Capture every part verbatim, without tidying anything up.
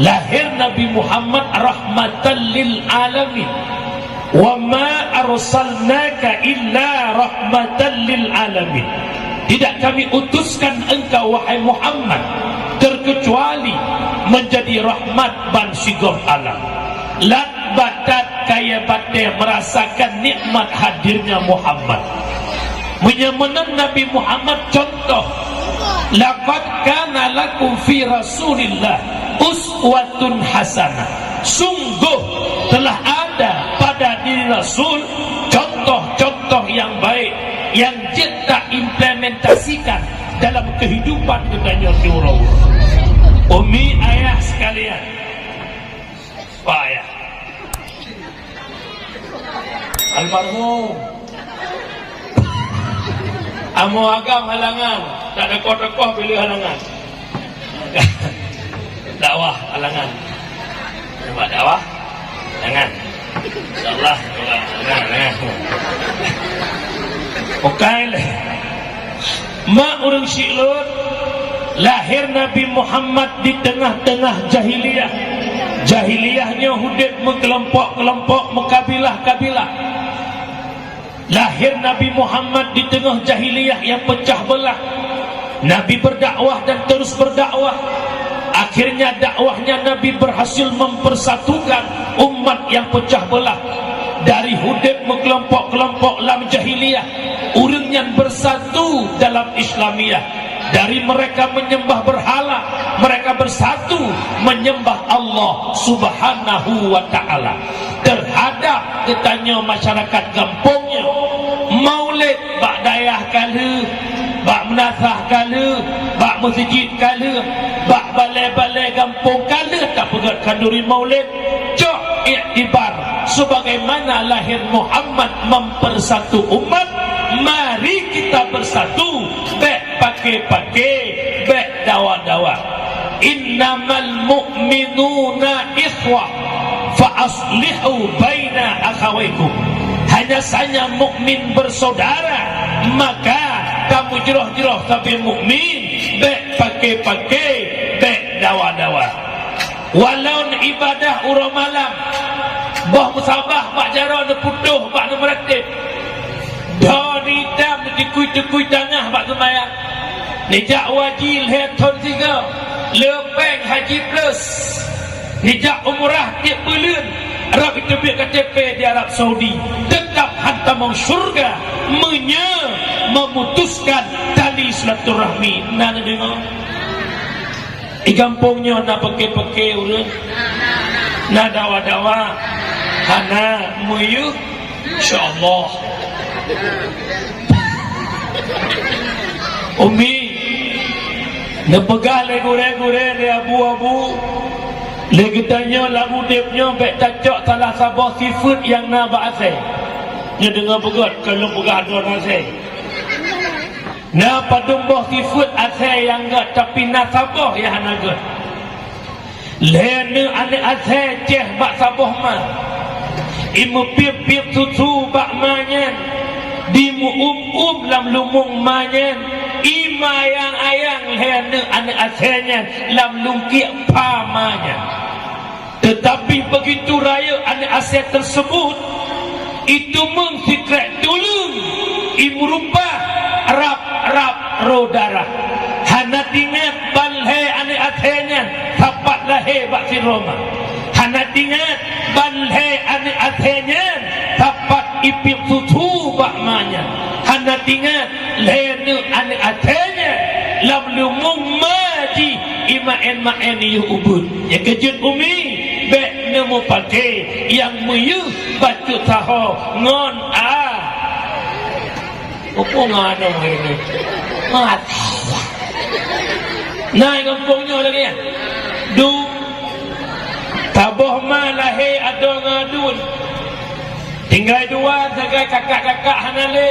Lahir Nabi Muhammad rahmatan lil alamin. "Wa ma arsalnaka illa rahmatan lil alamin." Tidak kami utuskan engkau, wahai Muhammad, terkecuali menjadi rahmat ban sigom alam. Lat batat kayée batée merasakan nikmat hadirnya Muhammad. Meunyoe meunan Nabi Muhammad contoh, "Laqad kana lakum fi Rasulillah uswatun hasanah." Sungguh telah ada pada diri Rasul contoh-contoh yang baik yang jeuet taimplementasikan dalam kehidupan geutanyoe siuroe-uroe. Umi, ayah sekalian, Pak, ya. Almarhum. Amoe agam halangan, tak teukoh-teukoh piléh halangan. Dakwah halangan. Nampak dakwah? Halangan. Insyaallah. Halangan, halangan. Bukai lé. Mak ureuëng syiek lôn, lahé Nabi Muhammad di teungoh-teungoh jahiliyah. Jahiliyah nyoe udeb meukelompok-kelompok, meukabilah-kabilah. Lahé Nabi Muhammad di teungoh jahiliyah nyang peucah beulah. Nabi berdakwah dan terus berdakwah. Akhirnya dakwahnya Nabi berhasil mempersatukan umat nyang peucah beulah. Dari udeb meukelompok-kelompok lam jahiliyah, ureuëng nyan bersatu dalam Islamiyah. Dari mereka menyembah berhala, mereka bersatu menyembah Allah Subhanahu wa Ta'ala. Terhadap geutanyoe masyarakat gampông nyoe, maulid bak dayah ka lheueh, bak meunasah ka lheueh, bak meuseujid ka lheueh, bak balée-balée gampông ka lheueh tapeugét khanduri maulid. Cok iktibar sebagaimana lahé Muhammad mempersatu umat, mari kita bersatu, bék paké-paké, bék dawa-dawa. "Innamal mu'minuna ikhwah, fa aslihu baina akhawaikum." Hanya saja mukmin bersaudara, maka tamujroh-jroh sabe mukmin, bék paké-paké, bék dawa-dawa. Walau ibadah uroe malam, boh meusabah bak jaroe neuputôh bak neumeuratéb, dho neudam neutikui-tikui tangah bak seumayang, neujak haji lhée thon sigoe, le péng haji plus, neujak umrah tieb buleuen, rab jiteubiet K T P di Arab Saudi, teutap han tamong syeuruga meunyoe meumutuskan tali silaturahmi. Na neudeungoe? Di gampông nyoe na paké-paké ureuëng? Na dawa-dawa? Hana, meuyeuh? Insya Allah. Umi, neupeugah lé gurée-gurée, lé abu-abu, lé geutanyoe lam udeb nyoe bék tacok salah saboh sifeuet nyang na bak asée. Nyoe deungoe beugét, ka lôn peugah droe asée. Na padum boh sifeuet asée nyang gét, tapi na saboh nyang hana gét. Lhée aneuëk asée céh bak saboh ma, imeupiep-piep susu bak ma nyan, dimeuum-um lam lumueng ma nyan, imayang-ayang lhée aneuëk asée nyan lam lungkiek pha ma nyan. Tetapi begitu rayeuk aneuëk asée tersebut, iteumeung sikrék tuleueng, imeurubah rab-rab roh darah. Hana tingat ban lhée aneuëk asée nyan sapat lahé bak sidroe ma. Hana tingat ban lhée aneuëk asée nyan sapat ipiep susu bak ma nyan. Hana tingat lhée aneuëk asée nyan lam lumueng ma jih imaén-maén yôh ubeuet. Nyang keujeuet umi, bék neumeupaké nyang meuyeuh bacut sahoe ngon a. Peue ngon adoe nyoe? Ngon a. Na gampông nyoe lagée nyan. Du, saboh ma lahé adoe ngon aduen. Tinggai dua sagai kakak-kakak hana lé.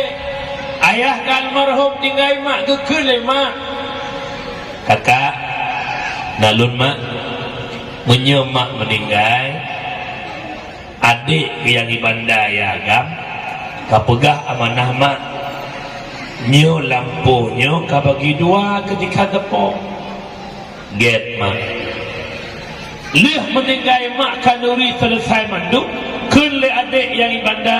Ayah ka almarhum tinggai mak geukheun lé mak. Kakak, na lôn mak, meunyoe mak meuninggai, adék nyang di banda ya agam, ka peugah amanah mak, nyoe lampôh nyoe ka bagi dua keutika geupông. Gét mak. Lheueh meuninggai mak khanuri seuleusai mandum, kheun lé adék nyang di banda,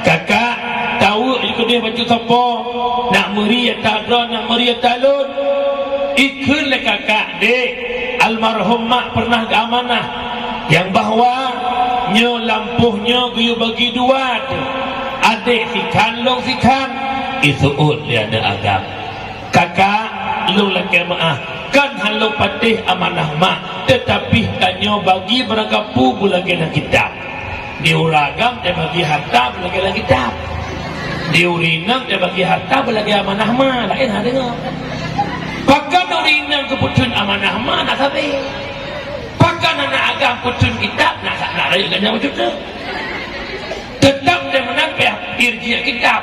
"Kakak, tawök ju keudeh bacut sapo, nak meuri ata droe, nak meuri ata lôn." Ikheun lé kakak, "Dék, almarhum mak peureunah geuamanah nyang bahwa nyoe lampôh nyoe geuyue bagi dua teuh, adék sikhan, lôn sikhan." Iseuôt lé aneuk agam. "Kakak, lôn lakée meuáh, kon hana lôn patéh amanah mak, teutapi tanyoe bagi beurangkapeue beulagée lam kitab. Di ureuëng agam tabagi harta beulagée lam kitab. Di ureuëng inong tabagi harta beulagée amanah mak, laén hana deungoe. Pakon ureuëng inong geupeutheun amanah mak, nak sabe. Pakon aneuk agam peutheun kitab, nak sa-, nak rayeuk gata bacut teuh." Teutap lé meunan pih irji' kitab.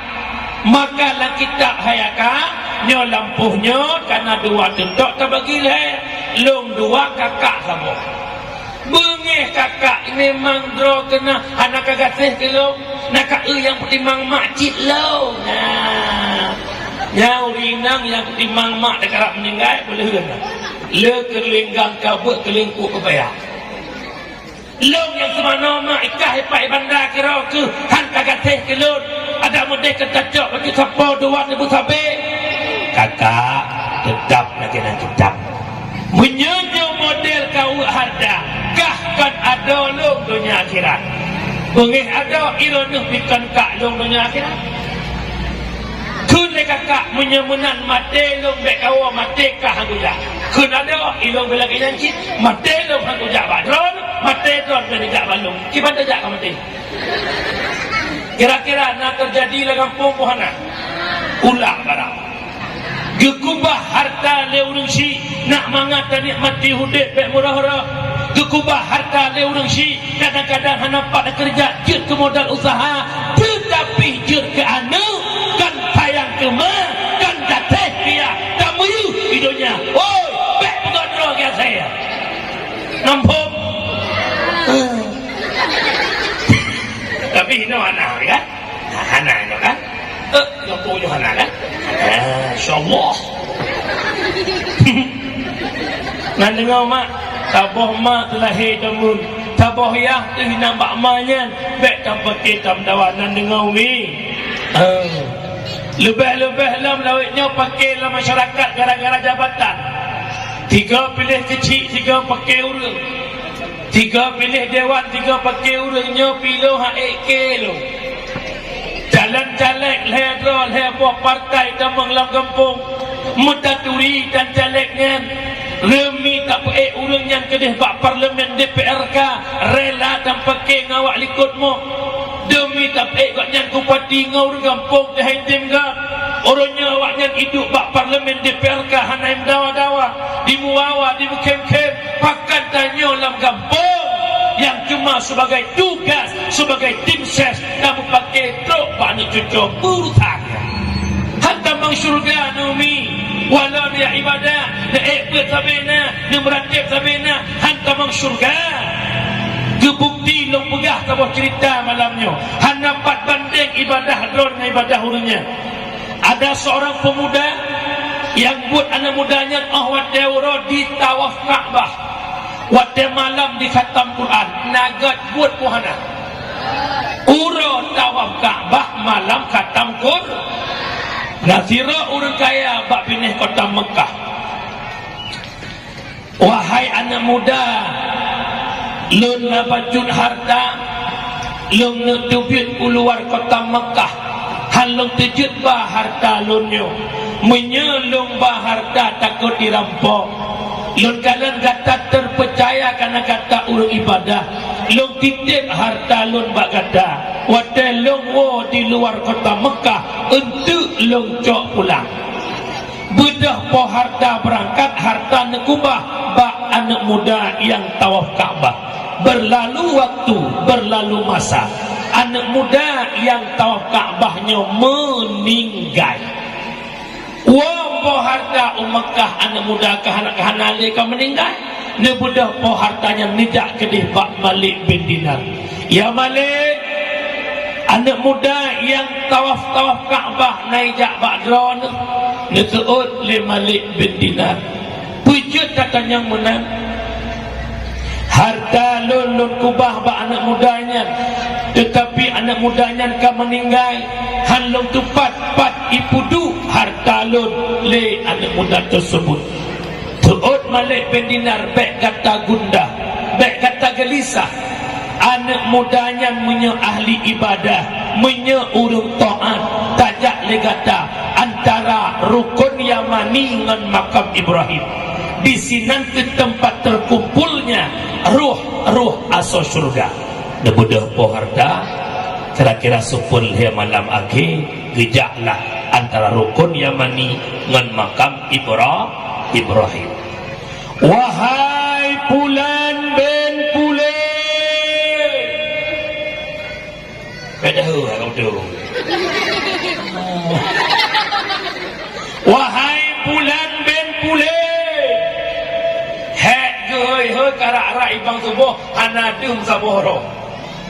Maka lam kitab hai kakak, nyoe lampôh nyoe kana dua teuntôk tabagi lhée, lôn dua, kakak saboh. Beungéh kakak, memang droe keunan hana ka gaséh keu lôn, na ka eu nyang peutimang mak cit lôn. Nah, nyan ureuëng inong nyang peutimang mak teukarab meuninggai, peuleuheuen. Le keuleunggang ka beuet keuleungkuk keubaya. Lôn nyang seumanoe mak ikah ipat ibanda keudroe keuh han ka gaséh keu lôn. Adak meudeh keu tacok bacut sapo dua neubeusabe. Kakak, teutap lagée nan kitab. Meunyoe nyoe model kaweuek harta, kah kon adoe lôn donya akhirat. Beungéh adoe, iroh neuh pi kon kak lôn donya akhirat. Kheun lé kakak, meunyoe meunan maté lôn bék kawoe maté kah han kujak. Kheun adoe, ilôn bela geuh nyan cit, maté lôn han kujak bak droe, maté droe bela jak bak lôn. Kiban tajak ka maté. Kira-kira na teujadi lam gampông boh hana? Ulang barang. Geukubah harta lé ureuëng syiek, nak mangat tanikmati udeb bék murah-rah. Geukubah harta lé ureuëng syiek, kadang-kadang hana pat keureuja jeuet keu modal useuha, teutapi jeuet keu aneuk, kan sayang keu ma, kan gaséh keu yah, tamiyueb di donya. Oi, bék peugah droe keu asée. Namphom. Tapi inoe hana, kan? Hana inoe, kan? Eh, inoe nyoe hana, kan? Ah, insyaallah. Nan deungoe mak, saboh ma teulahé tameuet, saboh yah teuh inan bak ma nyan, bék tapaké tameudawa nan deungoe umi. Ah. Leubeh-leubeh lom lawét nyoe paké lam masyarakat gara-gara jabatan. Tiga piléh keuchik, tiga paké ureuëng. Tiga piléh dewan, tiga paké ureuëng, nyoe pi lôn han ék keu lôn. Calon caleg lhée droe lhée boh partai tamong lam gampông, meutaturi dan caleg nyan, reumi tapeuék ureuëng nyan keudeh bak parlemen D P R K, rela dan paké ngon awak likot mo. Deumi tapeuék gobnyan bupati ngon ureuëng gampông teuhai tem gab. Uroe nyoe awaknyan iduek bak parlemen D P R K hana meudawa-dawa, dimeuwawa, dimeukhém-khém. Pakon tanyoe lam gampông nyang cuma sebagai tugas, sebagai tim ses, ka meupaké trok bak aneuk cucoe beurusan. Han tamong syeuruga neumi, walau neuibadah, neuék peuet sabe na, neumeuratéb sabe na, han tamong syeuruga. Geubukti lôn peugah saboh ceurita malam nyoe, hana pat bandeng ibadah droe ngon ibadah ureuëng nyan. Ada seorang pemuda nyang buet aneuk muda nyan óh watée uroe di tawaf Ka'bah. Watée malam dikhatam Quran, na gét buet peue hana. Uroe tawaf Ka'bah malam khatam Quran. Na sidroe ureuëng kaya bak binéh kota Meukah. Wahai aneuk muda, lôn na bacut harta, lôn neuteubiet u luwa kota Meukah, han lôn teujeuet ba harta lôn nyoe. Meunyoe lôn ba harta takot jirampok. Lôn kalon gata teupeucaya kareuna gata ureuëng ibadah, lôn titeb harta lôn bak gata. Watée lôn woe di luwa kota Meukah, eunteuk lôn cok pulang. Beudôh po harta beurangkat, harta neukubah bak aneuk muda nyang tawaf Ka'bah. Beurlalu waktu, beurlalu masa, aneuk muda nyang tawaf Ka'bah nyoe meuninggai. Woe po harta u Meukah, aneuk muda ka hana, ka hana lé ka meuninggai. Neubeudôh po harta nyan neujak keudeh bak Malik bin Dinar. "Ya Malik, aneuk muda nyang tawaf-tawaf Ka'bah na ijak bak droeneuh." Neuseuôt lé Malik bin Dinar, "Peue jeuet tatanyong meunan? Harta lôn, lôn keubah bak aneuk muda nyan, teutapi aneuk muda nyan ka meuninggai, hán lôn teupat pat ipeuduek harta lôn lé aneuk muda teuseubut. Seuôt Malik bin Dinar, bék gata gundah, bék gata geulisah. Aneuk muda nyan meunyoe ahli ibadah, meunyoe ureuëng taát, tajak lé gata antara Rukun Yamani ngon Makam Ibrahim. Disinan kheueh teumpat teukumpulnya roh-roh asoe syeuruga. Neubeudôh poh harta, kira-kira siploh lhée malam akhé, geujaklah antara Rukun Yamani ngon Makam Ibra-, Ibrahim. Wahai Pulan bin Pulan! Beda heuh, hai kaum tu. Wahai Pulan bin Pulan! Hék geuhôi-hôi karak-rak ibang suboh, hana deuh meusaboh roh.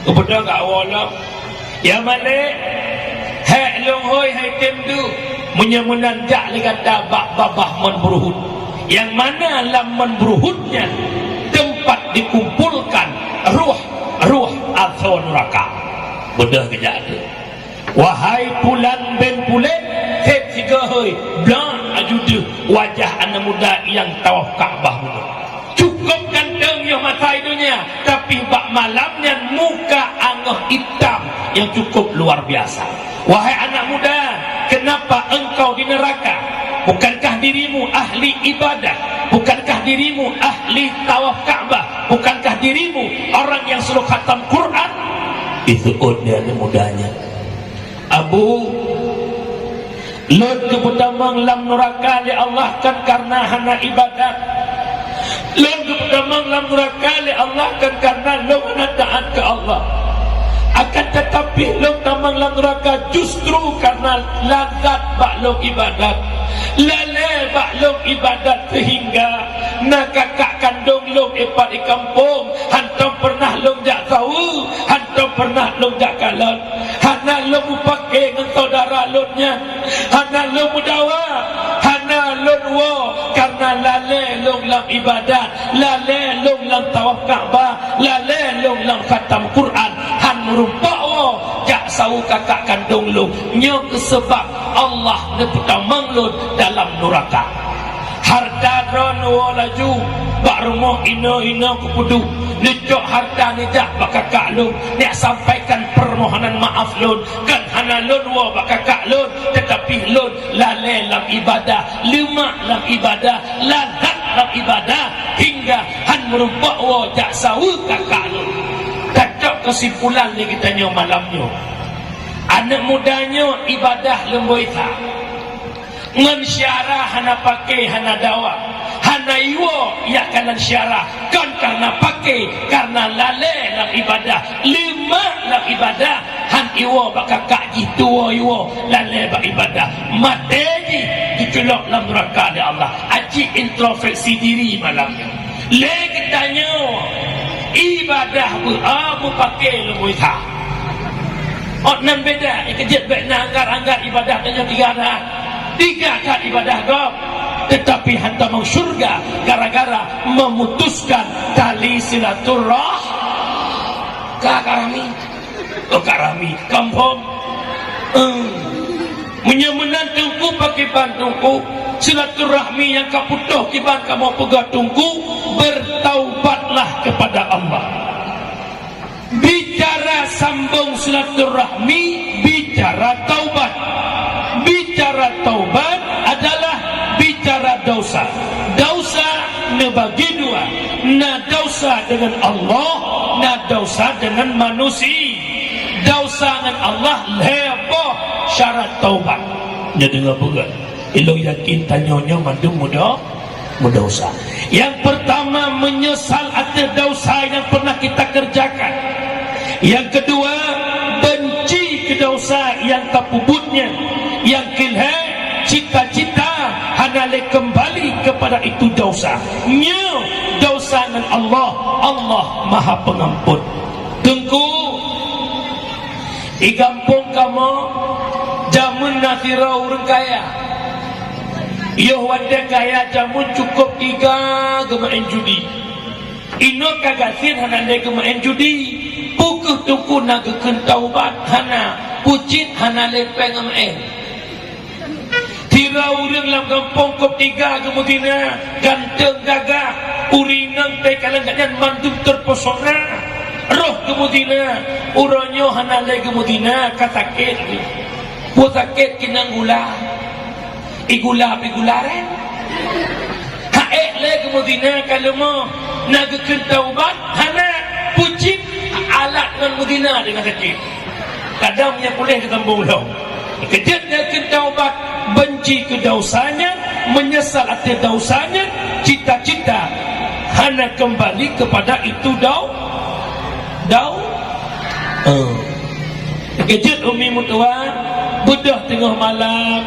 Geupeudong gak woe lom. Ya Malik, hék lôn hôi hai tem deuh, meunyoe meunan jak lé gata bak babah mon beuruhut. Nyang mana lam mon beuruhut nyan teumpat dikumpulkan roh-roh asoe nuraka. Beudôh geujak deuh. Wahai Pulan bin Pulan, hék sigoe hôi, blang aju deuh wajah aneuk muda nyang tawaf Ka'bah bunoe. Cukup ganteng yoh masa i donya, tapi bak malam nyan muka angoh itam nyang cukup luar biasa. Wahai anak muda, kenapa engkau di neraka? Bukankah dirimu ahli ibadah? Bukankah dirimu ahli tawaf Ka'bah? Bukankah dirimu orang yang selalu khatam Quran? Diseuôt lé aneuk muda nyan, Abu, lôn geupeutamong lam nuraka lé Allah kon kareuna hana ibadat. Lôn geupeutamong lam nuraka lé Allah kon kareuna lôn hana taát keu Allah. Akan teutapi lôn tamong lam nuraka justru kareuna lagak bak lôn ibadat, lalée bak lôn ibadat, seuhingga na kakak kandong lôn ipat i kampong, hántom peureunah lôn jak saweue, hántom peureunah lôn jak kalon. Hana lôn meupaké ngon syedara lôn nyan, hana lôn meudawa, hana lôn woe, kareuna lalée lôn lam ibadat, lalée lôn lam tawaf Ka'bah, lalée lôn lam khatam Quran, hán meurumpok woe jak saweue kakak kandong lôn. Nyoe keuh seubab Allah neupeutamong lôn dalam nuraka. Harta droeneuh woe laju bak rumoh inoe-inoe keupeuduek, neucok harta neujak bak kakak lôn, neujak sampaikan peumohonan maaf lôn. Kon hana lôn woe bak kakak lôn, teutapi lôn lalée lam ibadah, leumak lam ibadah, lalak lam ibadah, hingga hán meurumpok woe jak saweue kakak lôn. Tacok keusimpulan lé geutanyoe malam nyoe. Aneuk muda nyoe ibadah leumboi that. Ngon syedara hana paké, hana dawa, hana iwoe jak kalon syedara, kon kareuna paké, kareuna lalée lam ibadah, leumak lam ibadah, hán iwoe bak kakak jih, tuwoe iwoe lalée bak ibadah. Maté jih geuculok lam nuraka lé Allah. Aci introspeksi diri malam nyoe. Lé geutanyoe, ibadah beu-, a, meupaké leumboi that. Ôt nan beda, ikeujeuet bék na anggar-anggar ibadah tanyoe tiga that. Tiga that ibadah gob, teutapi hántom masuk syeuruga gara-gara memutuskan tali silaturah-, ka, ka rami. Oh, ka rami. Kampung. Eh. Meunyoe meunan Teungku pakriban Teungku, silaturahmi nyang ka putôh kiban kamoe peugah Teungku, bertaubatlah kepada Allah. Bicara sambung silaturahmi, bicara taubat. Bicara taubat adalah bicara dosa. Dosa neubagi dua. Na dosa deungon Allah, na dosa deungon manusia. Dosa ngon Allah lhée boh syarat taubat. Nyoe deungoe peugah, ilôn yakin tanyoe nyoe mandum mudo-, mudosa. Nyang peurtama, meunyeusal ateueh dosa nyang pernah kita kerjakan. Nyang keudua, beunci keu dosa nyang tapeubuet nyan. Nyang keulhée, cita-cita hana lé keumbali keupada itu dosa. Nyoe dosa ngon Allah, Allah Maha Pengampun. Teungku, di gampông kamoe, jameun na sidroe ureuëng kaya. Yoh watée kaya jameun cukôp giga geumeu'en judi. Inoe ka gasien hana lé geumeu'en judi. Peu kheueh teungku na geukheun taubat? Hana. Peu cit? Hana lé péng meu'en. Sidroe ureueng lam gampông kop tiga geumeuzina, ganteng gagah, ureueng inong teukalon gobnyan mandum teupesona. Roh geumeuzina, uroe nyoe hana lé geumeuzina, ka sakét. Peu sakét? Keunong gula. I gula, i gula rén. Ha'ék lé geumeuzina ka leumoh, na geukheun taubat? Hana. Peu cit? Alat ngon meuzina deungon sakét. Kadang nyang puléh geusambông lom. Keujeuet na geukheun taubat, benci keu desya nyan, meunyeusal ateueh desya nyan, cita-cita hana keumbali keupada itu dau-, dau-, eh. Keujeuet umi meutuah, beudôh teungoh malam,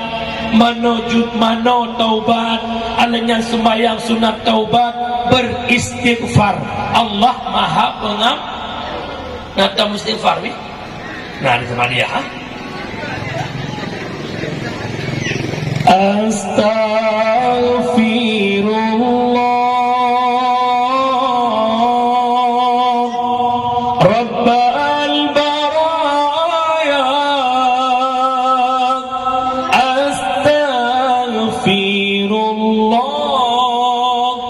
manoe ju-, manoe taubat, alèh nyan seumbahyang sunat taubat, beristighfar. Allah Maha Pengam-, na tamu istighfar, wi? Nah, di sama dia, ha? Astaghfirullah, Rabbal baraya. Astaghfirullah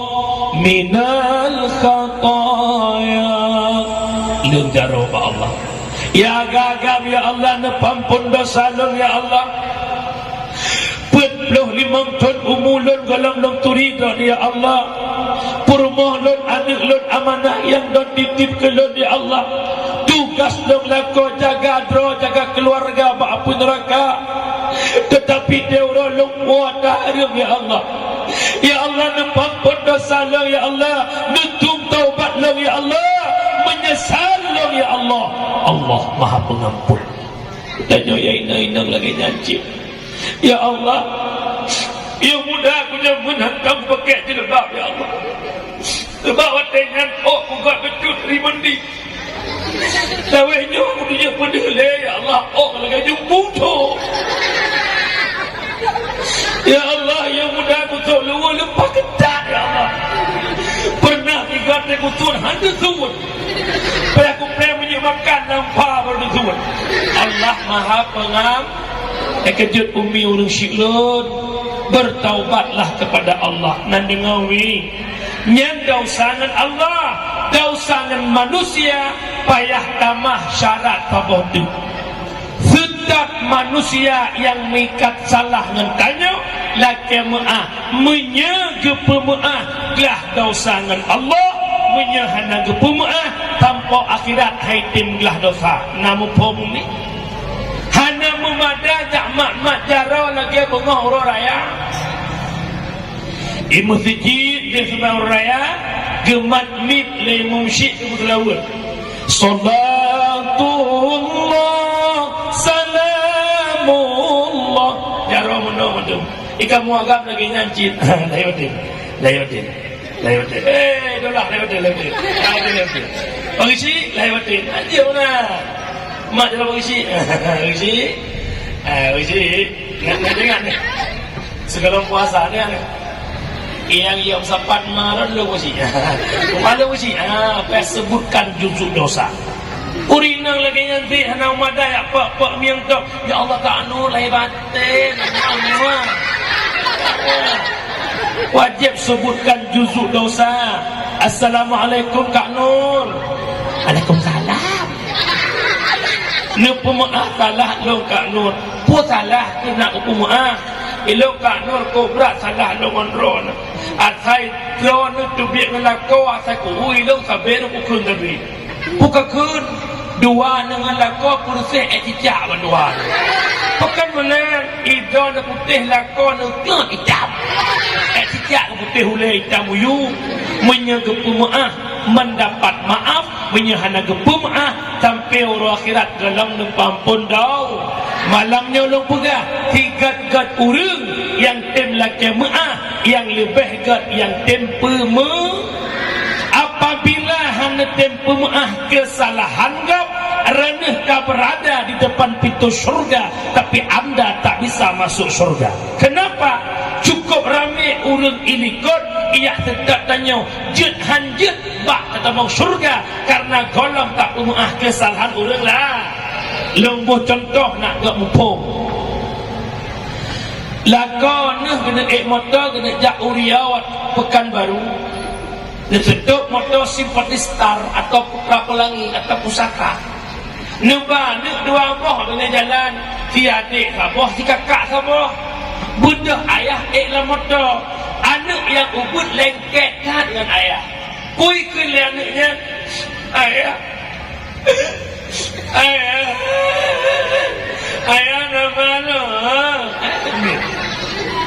minal khataya. Lôn jaroe bak Allah. Ya agam-agam, ya Allah, neupeuampon desya lôn, ya Allah. Peuet ploh limong thon umu lôn gohlom lôn turi Droeneuh, ya Allah. Peurumoh lôn, aneuk lôn, amanah nyang Droeneuh titip keu lôn, ya Allah. Tugaih lôn lakoe jaga droe, jaga keuluwarga bak apui neuraka. Teutapi di uroe lôn puasa hareuem, ya Allah. Ya Allah, neupeuampon desya lôn, ya Allah. Neutueng taubat lôn, ya Allah. Meunyeusal lôn, ya Allah. Allah Maha Pengampun. Tanyoe ya inong-inong lagèe nyan cit. Ya Allah, nyang muda kujameun hantom pakèk jilbab, ya Allah. Sabab watèe nyan ôk kugot beutôi ri mandi. Lawét nyoe kutujoh peudeuh lé, ya Allah, ôk lagèe jumpu tho. Ya Allah, nyang muda kusok luweue leupah keutat, ya Allah. Peureunah tiga teukusut hana suet. Payah kupreh meunyoe makan lam pha baru teusuet. Allah Maha Pengam-, eh, keujeuet umi ureueng syik lôn, bertaubatlah kepada Allah. Nan deungoe wi, nyan desya ngon Allah, desya ngon manusia payah tamah syarat saboh teuk. Setiap manusia nyang meuikat salah ngon tanyoe lakèe meu'ah. Meunyoe geupeumeu'ah, glah desya ngon Allah. Meunyoe hana geupeumeu'ah, sampoe akhirat han tem glah desya. Na muphom umi? Hana meumada jak mat-mat jaroe lagèe beungoh uroe raya. Di meuseujid di seunang raya, geumat miet lé imum syik geupeutulaweuet. Salatullah, salamullah. Jaroe meunoe mantong. Di kamoe agam lagèe nyan cit. Layotin. Layotin. Layotin. Eh, dolah layotin, layotin. Layotin, layotin. Bang Isi, layotin. Aja mana? Mak jalan Bang Isi. Bang Isi. Ah, Bang Isi. Ingat, ingat, ingat ni. Sigohlom puasa ni, ni. Nyang yom sapat malam lôn uji. Malam uji. Ah, apa yang sebutkan juzuk dosa. Ureueng inong lagèe nyan pih hana meumada jak pok-pok mieng tok. Ya Allah, Kak Nur, lahé batén. Ya Allah. Wajéb sebutkan juzuk dosa. Assalamualaikum, Kak Nur. Waalaikumsalam. Neupeumeu'ah salah lôn, Kak Nur. Peue salah keuh nak kupeumeu'ah? Ilôn Kak Nur kobra salah lôn ngon droeneuh. Asai droeneuh teubiet ngon lakoe, asai kuhu ilôn sabé lôn kukheun sabé. Peue kakheun? Dua ngon lakoe peureuseh ék cicak bandua. Pakon meunan, idroeneuh putéh lakoe neuh itam. Ék cicak putéh ulèe itam uyu. Meunyoe geupeumeu'ah mendapat maaf, meunyoe hana geupeumeu'ah, sampoe uroe akhirat gohlom neupeuampon dau. Malam nyoe lôn peugah, sigét-gét ureueng nyang tem lakèe meu'ah, nyang leubeh gét nyang tem peumeu-, apabila hana tem peumeu'ah keusalahan gob, droeneuh ka beurada di depan pintoe syeuruga, tapi anda tak bisa masuk syeuruga. Kenapa? Cukup ramé ureueng ilikot Yah seutôt tanyoe jeuet han jeuet bak tatamong syeuruga kareuna gohlom tapeumeuáh keusalahan ureuëng la-, lôn boh cuntoh nak geuh muphom. Lakoe neuh keuneuk ék moto keuneuk jak u Riyadh, Pekanbaru. Neuseutôt moto simpati Star atawa Putra Pelangi atawa Pusaka. Neuba aneuëk dua boh deungon jalan, si adék saboh, si kakak saboh. Beudôh ayah ék lam moto, aneuëk nyang ubit lengket that ngon ayah. Peue kheun lé aneuëk nyan, "Ayah, ayah, ayah na manoe."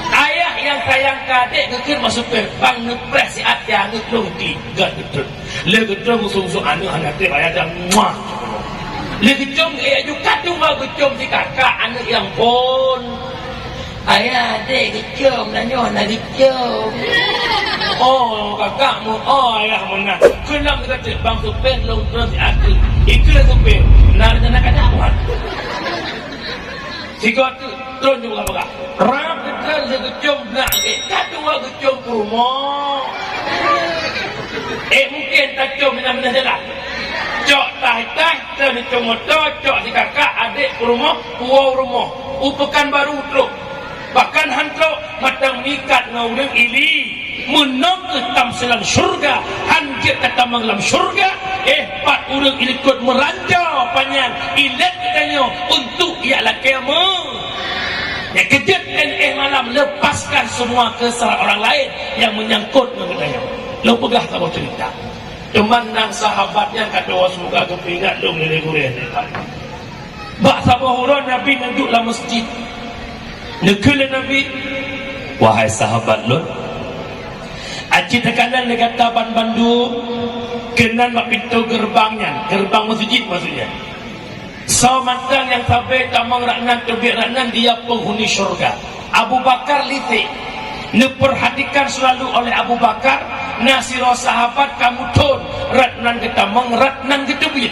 Ayah nyang sayang keu adék geukheun bak supir, "Bang, neupreh siat ya, aneuëk lôn klik." Gét beutôi. Lé geutrông musoh-musoh aneuëk hana treb ayah dan muah. Lé geucôm, eh, aju kadua geucôm si kakak aneuëk nyang phon. "Ayah, adék geucôm, na nyoe na geucôm." "Oh, kakak mu, oh, ayah meunan." Keulang geutreb bang supir lôn trôn si ateueh. Ikeu supir, na rencana kada buat. Sigoe teuk trôn ju peugah-peugah. Rab teutreun lé geucôm beunak gét, kadua geucôm peurumoh. Eh, mungken tacôm meunan-meunan jalan. Cok taih-taih, treun geucôm moto, cok si kakak, adék peurumoh, puwoe rumoh. U Pekanbaru trok. Bahkan han trok, mantong meuikat ngon ureuëng Ili. Meunoe kheueh tamsilan syeuruga, han jeuet tatamong lam syeuruga, eh, pat ureuëng ilikot meuranco panyang ilét geutanyoe untuk jak lakée meu-. Nyang keujeuet, eh, malam, lepaskan semua kesalahan orang lain yang menyangkut ngon geutanyoe. Lôn peugah saboh ceurita. Teuma nan sahabat nyang ka tuwoe, seumoga geupeuingat lôn lé gurée nyan. Bak saboh uroe Nabi neuduek lam meuseujid. Neukheun lé Nabi, "Wahai sahabat lôn, aci teukalon lé gata banmandum keunan bak pintoe geureubang nyan," geureubang meuseujid maksudnya. "Soe mantong nyang sabe tamong rot nan, teubiet rot nan, dia penghuni syurga." Abu Bakar liték. Neupeurhatikan seulalu oleh Abu Bakar, na sidroe sahabat ka muthon rot nan geutamong, rot nan geuteubiet.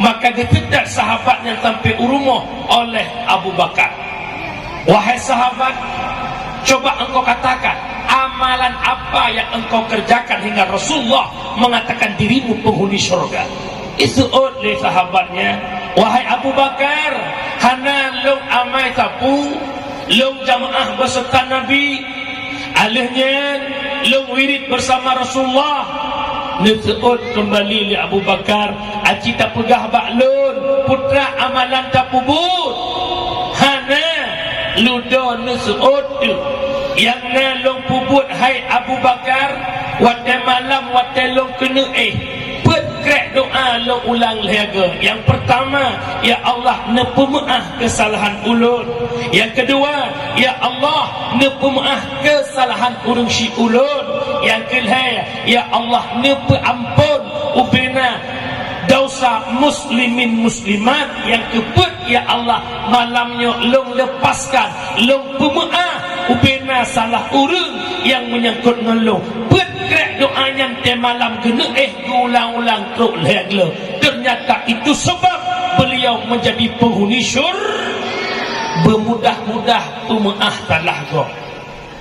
Maka geuseutôt sahabat nyan sampoe u rumoh oleh Abu Bakar. "Wahai sahabat, coba engkau katakan, amalan apa yang engkau kerjakan hingga Rasulullah mengatakan dirimu penghuni syurga?" Iseuôt lé sahabat nyan, "Wahai Abu Bakar, hana lôn amai sapeue, lôn jamaah beuseureuta Nabi, alheuh nyan lôn wirid beusama Rasulullah." Neuseuôt keumbali lé Abu Bakar, "Aci tapeugah bak lôn, peue teuma amalan tapeubuet?" "Hana, ludoe neuseuôt teuk. Nyang na lôn peubuet, hai Abu Bakar, watée malam watée lôn keuneuk éh, peuet krek doa lôn ulang lhée goe. Nyang peurtama, 'Ya Allah, neupeumeuáh keusalahan ulôn.' Nyang keudua, 'Ya Allah, neupeumeuáh keusalahan ureuëng syiek ulôn.' Nyang keulhée, 'Ya Allah, neupeuamphon ubena desya muslimin muslimat.' Nyang keupeuet, 'Ya Allah, malam nyoe lôn leupaskan, lôn peumeuáh ubena salah ureuëng nyang meunyangkot ngon lôn.' Peuet krek doa nyan teumalam geuneuk éh geuulang-ulang trok lhée gleh. Ternyata itu sebab beliau menjadi penghuni syur-, beumudah-mudah peumeuáh salah gob.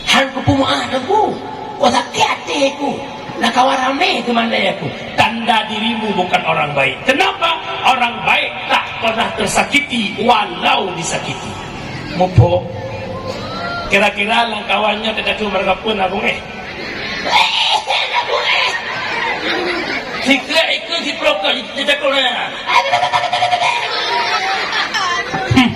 Han kupeumeuáh teungku, kok sakét até ku, na kawa ramé teumandai aku. Tanda dirimu bukan orang baik. Kenapa? Orang baik tak pernah tersakiti walau disakiti. Muphom? Kira-kira lam kawan nyoe teuka keu meureuka peue na bungéh? Sikeu ikeu siplôh ka jijakong na. Hmm.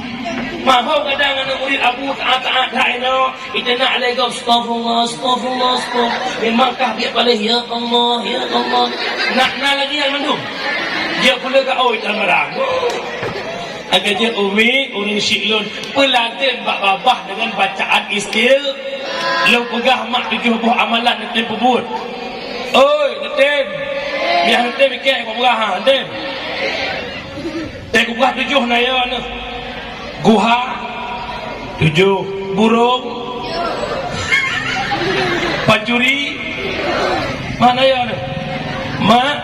Mahom kadang aneuk murit Abu taat-taat that inoe, iteunak lé gob, "Astaghfirullah, astaghfirullah, astaghfirullah." Memang kah biet paléh, "Ya Allah, ya Allah." Nak na lagi nyang mandum. Dia pula ka oi dalam barang. Agak je umi, ureuëng syiek lôn, peuladen bak babah dengan bacaan istil-, lôn peugah mak tujoh boh amalan neutem peubuet. Oi, neutem. Biar neutem ikei kok peugah, ha, neutem. Teuh kupeugah tujoh na ya neuh. Guha, tujoh. Burong, pancuri, mana ya neuh? Mak,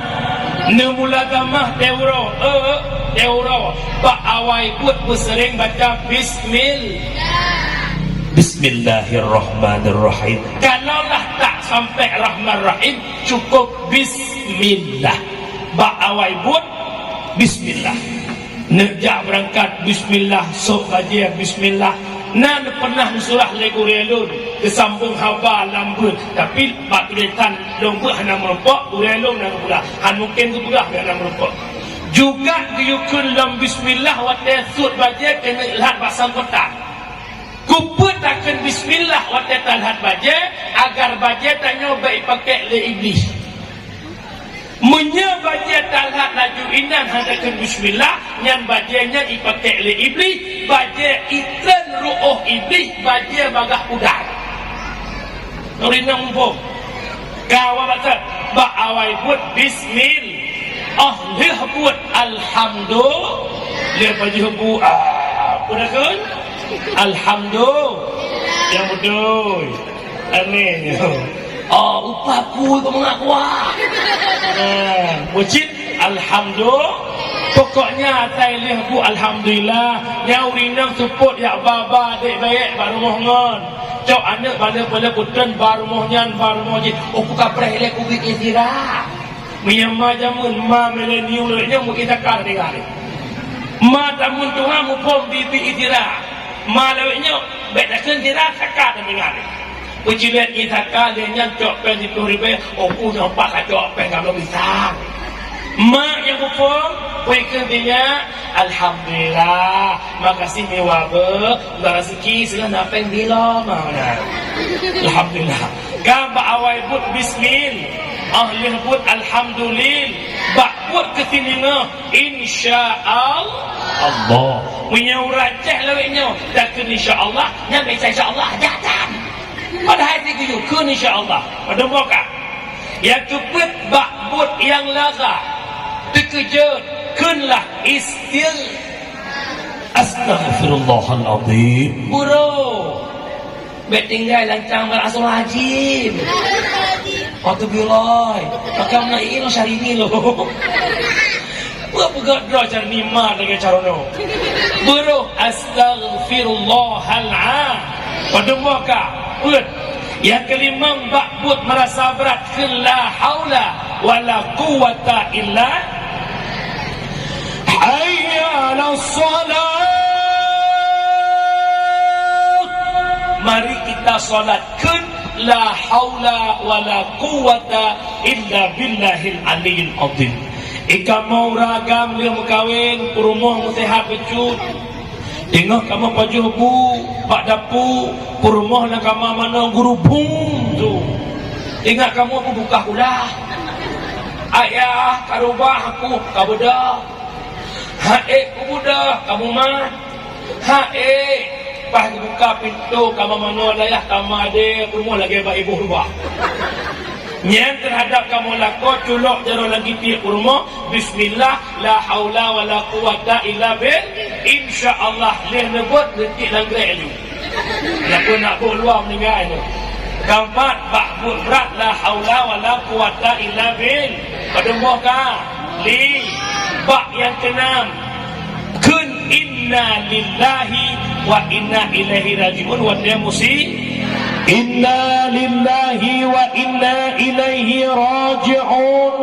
neumula tamah teuh uroe, eh, teuh uroe. Bak awai buet beuseuring baca bismil-, Bismillahirrahmanirrahim. Kalaulah tak Sampai Rahman Rahim, cukup bismillah. Bak awai buet, bismillah. Neuk jak beurangkat, bismillah. Sôk bajée, bismillah. Na pernah neusurah lé gurée lôn, geusambông haba lam beuet, tapi bak tulésan lôn beuet hana meurumpok, gurée lôn na geupeugah, han mungken geupeugah hana meurumpok. Juga geuyue kheun lom bismillah watée sôk bajée keuneuk lhat bak sangkotan. Keupeue takheun bismillah watée talhat bajée? Agar bajée tanyoe bék ipakék lé Iblih. Meunyoe bajée talhat laju inan hana takheun bismillah, nyan bajée nyan ipakék lé Iblih, bajée itreun ruôh Iblih, bajée bagaih udara. Ureueng inong muphom. Ka awai bak, bak awai buet bismil. Oh, lheueh buet alhamdu-, lheueh pajoh bu-, ah, peue takheun? Alhamdu-, nyang beutôi. Aneh nyoe. Oh, upah pui keu mangat kuah. Ah, meucit alhamdu-, pokoknya asai lheueh bu alhamdulillah. Nyan ureueng inong seupôt jak ba-ba adék bèk bak rumoh ngon. Cok aneuk bale-bale kutreun ba rumoh nyan, ba rumoh jih. Oh, ku kapreh ilèe kubit ie sira. Meunyoe ma jameun, ma milenium lawét nyoe meuki saka tatinggai. Ma tamun tuha muphom bit-bit ie sira. Ma lawét nyoe bèk takheun sira, saka tatinggai. Peucilét ie saka lé nyan cok péng siplôh ribèe, oh, ku nyoe pat kacok péng ka bloe pisang. Ma nyang muphom, peue kheun nyan, alhamdulillah. Makasih meuwah beuh, bak raseuki sigoe na péng bilom, ah, nah. Alhamdulillah. Ka bak awai buet bismil, ah lheueh buet alhamdulil, bak buet keu siningoh, insya Allah. Meunyoe ureueng Aceh lawét nyoe, takheun insya Allah, nyan bèk insya Allah, jak tan. Padahai sigeuyue kheun insya Allah. Padum boh ka. Nyang keupeuet bak buet nyang lagak, teukeujot, kheunlah istigh-, Astaghfirullahalazim. Bro, bèk tinggai lancang bak Astaghfirullahalazim. Waktu biloi, pakam na ini lo Syahrini lo. Peue peugah droe cara nima lagèe cara nyoe? Beuroh astaghfirullahal'a-, padum boh ka? Peuet. Nyang keulimong bak buet meurasa brat kheun la haula wala quwwata illa, hayya 'alas shalah. Mari kita salat. Kheun, "La haula wala quwwata illa billahil aliyyil azim." I kamoe ureueng agam lheueh meukawen, peurumoh meuseuhat bacut. Teungoh kamoe pajoh bu bak dapu, peurumoh lam kama manoe geurubum tu. Ingat kamoe peubuka ulah. Ayah, ka rubah aku, ka beudôh. Hai, ku beudôh, ka mumat. Hai, paih geubuka pintoe kama manoe dayah kama adé peurumoh lagèe bak iboh rubah. Nyan teuhadap kamoe lakoe culok jaroe lam gitiek peurumoh, bismillah, la haula wala quwwata illa bil-, insya Allah, lheueh neubeuet neucit lam grek laju. Lakoe nak bôh luwa meuninggai tu. Keumpat, bak buet brat, la haula wala quwwata illa bil-, padum boh ka? Li. Bak nyang keunam, kheun inna lillahi wa inna ilaihi raji'un watèe musi-, inna lillahi wa inna ilaihi raji'un.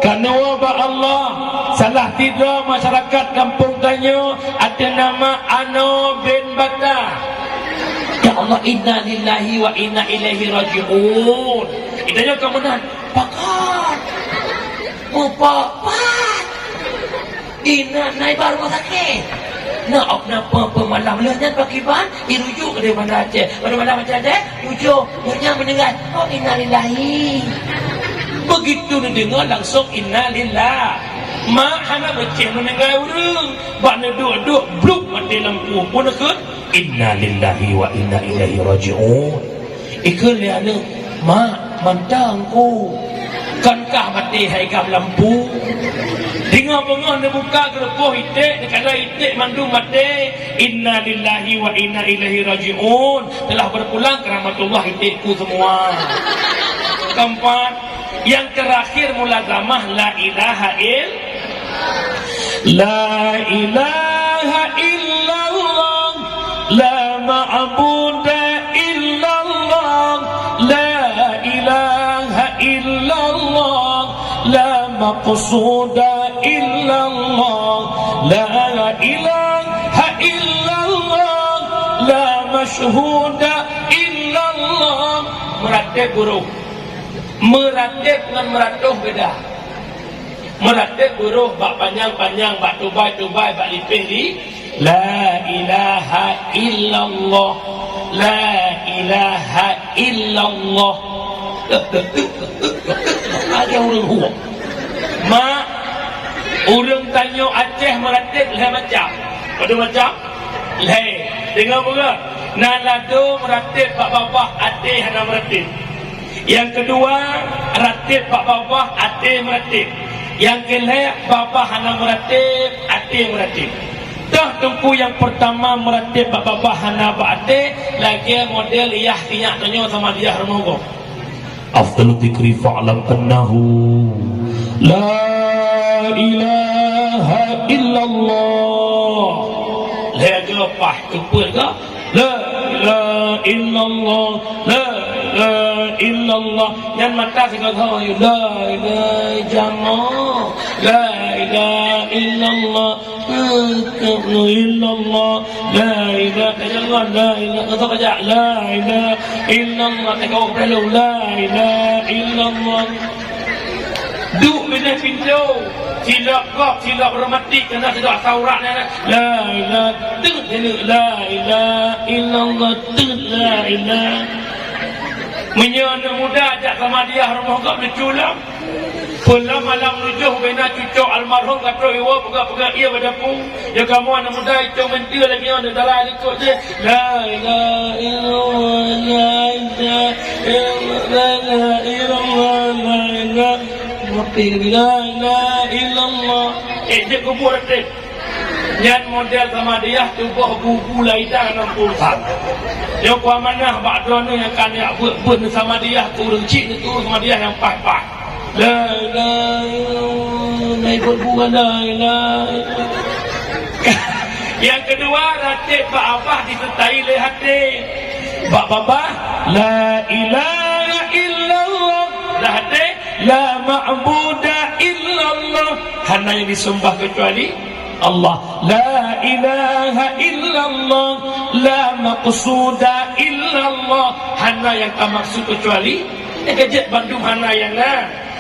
Keunoe bak Allah, salah sidroe masyarakat gampông tanyoe ateueh nama Ano bin Bata. Ya Allah, inna lillahi wa inna ilaihi raji'un. Itanyoe ka meunan, pakon? Mupapat. Inan na i bak rumoh sakét. Na ôk na peue-peue malam lheueh nyan pakriban, irujuk keu Banda Aceh. Pada malam Aceh deh, ujong, nyoe nyan meuninggai. Oh, innalillahi. Begitu neudeungoe langsung innalillah. Mak hana beuteh meuninggai ureueng. Bak neuduek-duek, bluk maté lampu. Pun kheun, innalillahi wa inna ilaihi raji'un. Ikheun lé aneuk, "Mak, mantong ku. Kon kah maté hai gam lampu." Teungoh beungoh neubuka geureupoh iték, neukalon iték mandum maté. Inna lillahi wa inna ilaihi raji'un. Telah berpulang ke rahmatullah iték ku semua. Keempat, yang terakhir mulazamah la ilaha ill-, la ilaha illallah. La ma'buda illallah, la maqsuda illallah, la ilaha illallah, la masyhuda illallah. Meuratéb huruf. Meuratéb ngon meuratoh beda. Meuratéb huruf bak panyang-panyang, bak tubai-tubai, bak lipéh li-, la ilaha illallah, la ilaha illallah. Ada ureuëng huok. Mak, ureuëng tanyoe Aceh meuratéb lhée macam. Padum macam? Lhée. Deungoe beugét. Na ladôm meuratéb bak babah, até hana meuratéb. Nyang keudua, ratéb bak babah, até meuratéb. Nyang keulhée, babah hana meuratéb, até meuratéb. Toh teungku nyang peurtama meuratéb bak babah hana bak até, lagée model yah sinyak tanyoe Samadiyah rumoh gob. Afdalu dzikri fa'lam annahu la ilaha illallah. Lhée geuleupah teupeu ka. La ilaha illallah, la ilaha illallah. Nyan mata sigoe-goe, la ilaha illallah, la ilaha illallah, la ilaha illallah, la ilaha illallah, la ilaha illallah, la ilaha illallah. Teungoh brelo, la ilaha illallah. Duek binéh pintoe, silop gob, silop reumatik, keunan sidroe asa urat nyan, la ilaha, teuk nyan, la ilaha illallah, teuk la ilaha. Meunyoe aneuk muda jak Samadiyah rumoh gob lucu lom. Peue lom malam tujoh bina cucok almarhum ka trok iwoe peugah-peugah ié bak dapu. Ya kamoe aneuk muda, icong meuntue lagée nyoe, dalam likot jih. La ilaha illallah, la ilaha illallah, la ilaha illallah, la ilaha. Ngopi lagi, la ilaha illallah. Eh, jeuet kubur teuh. Nyan model Samadiyah tuboh bubu laida nam puluh that. Nyoe kuamanah bak droeneuh nyang ka neujak beuet-beuet Samadiyah keu ureuëng chik, neuturi Samadiyah nyang paih-paih. La ilaha illallah, na ikot bukan la ilaha illallah. Nyang keudua, ratéb bak babah diseurtai lé até. Bak babah, la ilaha illallah. Lam até, la ma'buda illallah. Hana nyang diseumbah keucuali Allah. La ilaha illallah, la maqsuda illallah. Hana nyang tamaksud keucuali, nyang keujeuet bandum hana nyang na.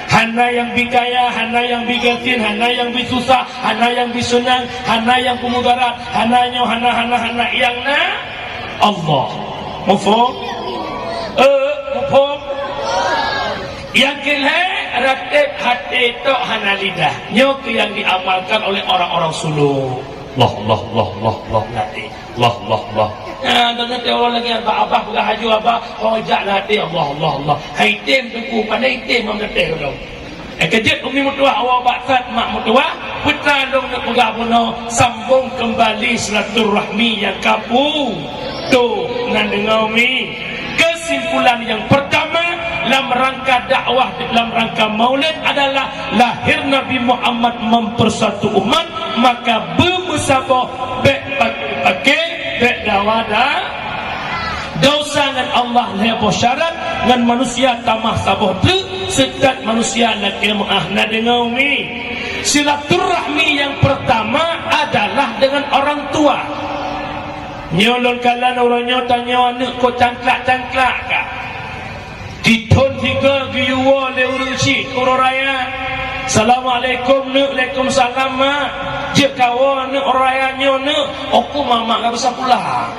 Hana nyang bri kaya, hana nyang bri gasien, hana nyang bri susah, hana nyang bri seunang, hana nyang peumudarat, hana nyoe, hana, hana, hana, nyang na Allah. Muphom? Eh, muphom? Nyang keulhée, ratéb até tok hana lidah. Nyoe keuh nyang diamalkan oleh orang-orang suluk. Loh, loh, loh, loh, loh, nanti. Loh, loh, loh. Ah, dan nanti orang lagi yang abah peugah laju abah, oh, jak lah até, Allah, Allah, Allah. Hai item teungku, pandai item mam datang dong. Eh, keujeuet umi meutuwah awak bak that mak meutuwah, putra dong nak peugah bunoe, sambung kembali silaturahmi nyang kapu. Tuh, nan deungoe umi. Kesimpulan yang pertama, lam rangka dakwah, lam rangka maulid adalah lahir Nabi Muhammad mempersatu umat, maka beumeusaboh bék paké-paké, bék dawa da-, dosa ngon Allah lhée boh syarat, ngon manusia tamah saboh treuk, seutat manusia lakée meuáh na deungoe umi. Silaturahmi yang pertama adalah dengan orang tua. Nyoe lôn kalon uroe nyoe tanyoe aneuk ko cangklak-cangklak ka. Di thon sigoe geuyue woe lé ureuëng chik uroe raya. Assalamualaikum neuk, waalaikumsalam mak. Jeuet kawoe neuk uroe raya nyoe neuk. Oku mamak nggak bisa pulang.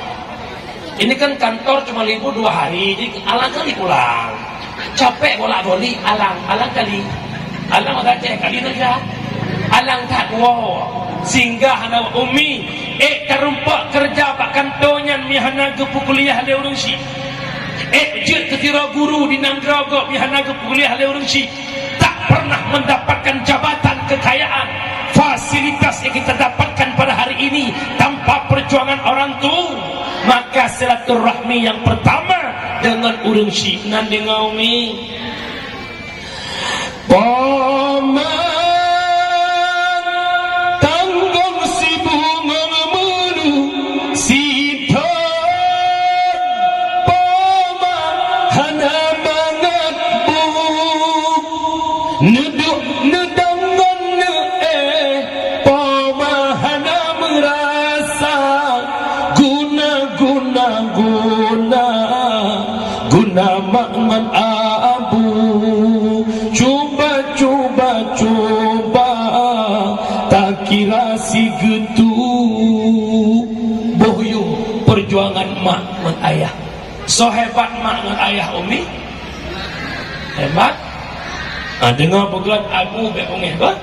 Ini kan kantor cuma libur dua hari, jadi alang kali pulang. Capek bolak-balik, alang, alang kali. Alang Aceh kali neuk ya. Alang that woe. Singgah na umi. Eh, tarumpok keureuja bak kantô nyan meuhana geupeukuliah lé ureuëng chik. Eh, jeuet keu sidroe guru di nanggroe gob meuhana geupeukuliah lé ureuëng chik. Tak pernah mendapatkan jabatan kekayaan, fasilitas yang kita dapatkan pada hari ini tanpa perjuangan orang tua. Maka silaturahmi yang pertama dengan ureuëng chik nan deungoe umi. Paman tanggong sibungon meulu sidon, paman hana mangat bu. Neuduek neudong Mak ngon abu, cuba, cuba, cuba, takira sigeutue. Boh yuem peujuangan mak ngon ayah. Soe hebat mak ngon ayah, Umi? Hebat. Ah, deungoe peugah abu bék beungéh, bah.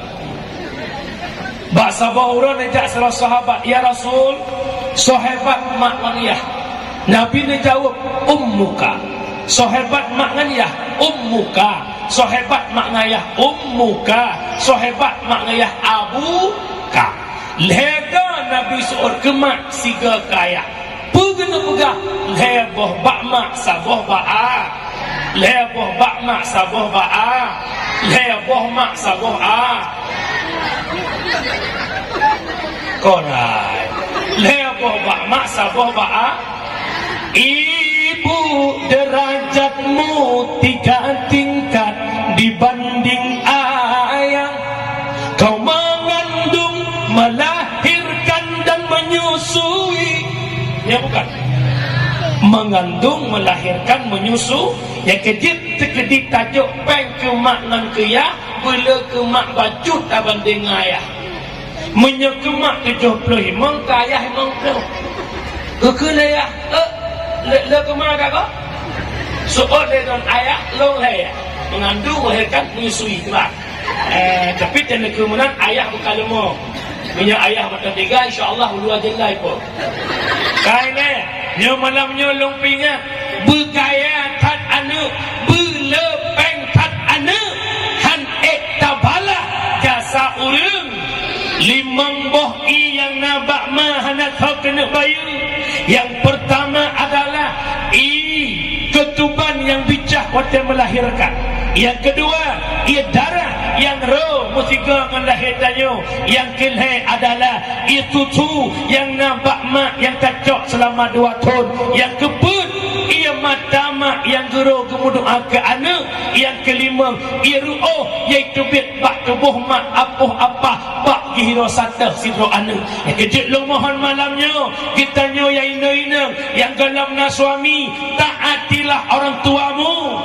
Bak saboh uroe neujak sidroe sahabat, "Ya Rasul, soe hebat mak ngon yah?" Nabi neujaweueb, "Ummuka." "Soe hebat mak ngon yah?" "Ummuka." "Soe hebat mak ngon yah?" "Ummuka." "Soe hebat mak ngon yah?" "Abuka." Lhée goe Nabi seuôt keu mak sigoe keu ayah. Peue keuneuk peugah? Lhée boh bak mak, saboh bak a. Lhée boh bak mak, saboh bak a. Lhée boh mak, saboh a. Korai. Lhée boh bak mak, saboh bak a. Ibu, derajatmu tiga tingkat dibanding ayah. Kau mengandung, melahirkan dan menyusui. Ya bukan? Mengandung, melahirkan, menyusu. Nyang keujeuet teukeudi tajok péng keu mak ngon keu yah, beuleu keu mak bacut tabandeng ngon ayah. Meunyoe keu mak tujoh ploh limong, keu ayah limong ploh. Keu keu lé yah, eh, lé, lé keu ma ka ko? Seuôt lé ngon ayah, lôn lé yah. Mengandung, melahirkan, menyusui, teuma. Eh, tapi teuneuk keu meunan ayah bukan leumo. Meunyoe ayah mata tiga, insya Allah ulu aja lai po. Kai lé, nyoe malam nyoe lôn peuingat, beugaya that aneuk, beuleu péng that aneuk, han ék tabalah jasa ureuëng. Limong boh ie nyang na bak ma hana soe keuneuk bayeue. Nyang peurtama adalah ie keutuban nyang bicah watée meulahirkan. Nyang keudua, ie darah nyang rô meusigoe ngon lahé tanyoe. Nyang keulhée adalah ie susu nyang na bak mak nyang tacok seulama dua thon. Nyang keupeuet, ie mata mak nyang geurô geumeudoá keu aneuk. Nyang keulimong, ie ruoh nyang teubiet bak tuboh mak apoh apah bak geuhiro sateuh sidroe aneuk. Nyang keujeuet lôn mohon malam nyoe, geutanyoe nyang inong-inong nyang gohlom na suami, taatilah orang tuamu.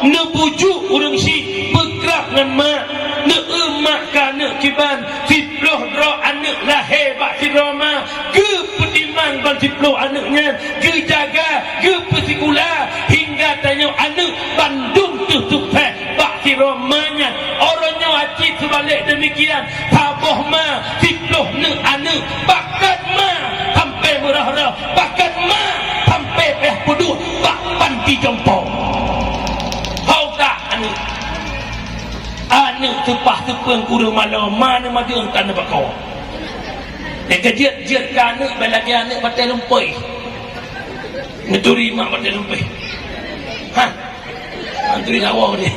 Neubujuk ureuëng syiek beukrab ngon mak, neueu mak keu aneuk kiban, siploh droe aneuk lahé bak sidroe ma, geupeutimang ban siploh aneuk nyan, geujaga, geupeusikula, hingga tanyoe aneuk bandum teuh sukses bak sidroe ma nyan. Uroe nyoe aci seubalek deumikian, saboh ma, siploh neuk aneuk, pakat ma sampai meurah-rah, pakat ma sampai payah peuduek bak panti jompo. Hau tak aneuk? Aneuk teupah teupeueng kureueng malom, ma neumadeueng tan neubakoe. Nyang keujeuet-jeuet keu aneuk, bèk lagèe aneuk batèe lumpéh. Neuturi mak batèe lumpéh. Hah? Neuturi lawoe deh.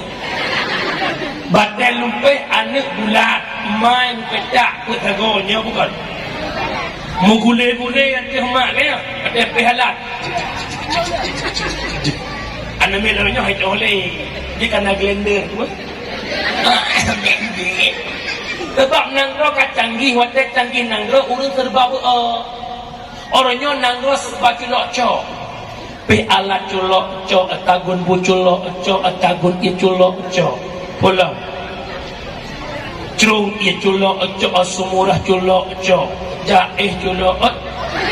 Batèe lumpéh aneuk bulat, mai meupetak peuet sagoe nyoe bukon. Meugulé-gulé ateueh mak nyan, batèe pèh alat. Aneuk miet lagèe nyoe hai toh lé. Di kana glender tu. Sebab nanggroe ka canggih, watèe canggih nanggroe ureueng serba beu-o. Uroe nyoe nanggroe serba culok cok. Pih alat culok cok, tagun bu culok cok, tagun ie culok cok. Pulang. Crông ie culok cok, sumurah culok cok. Jaéh culok,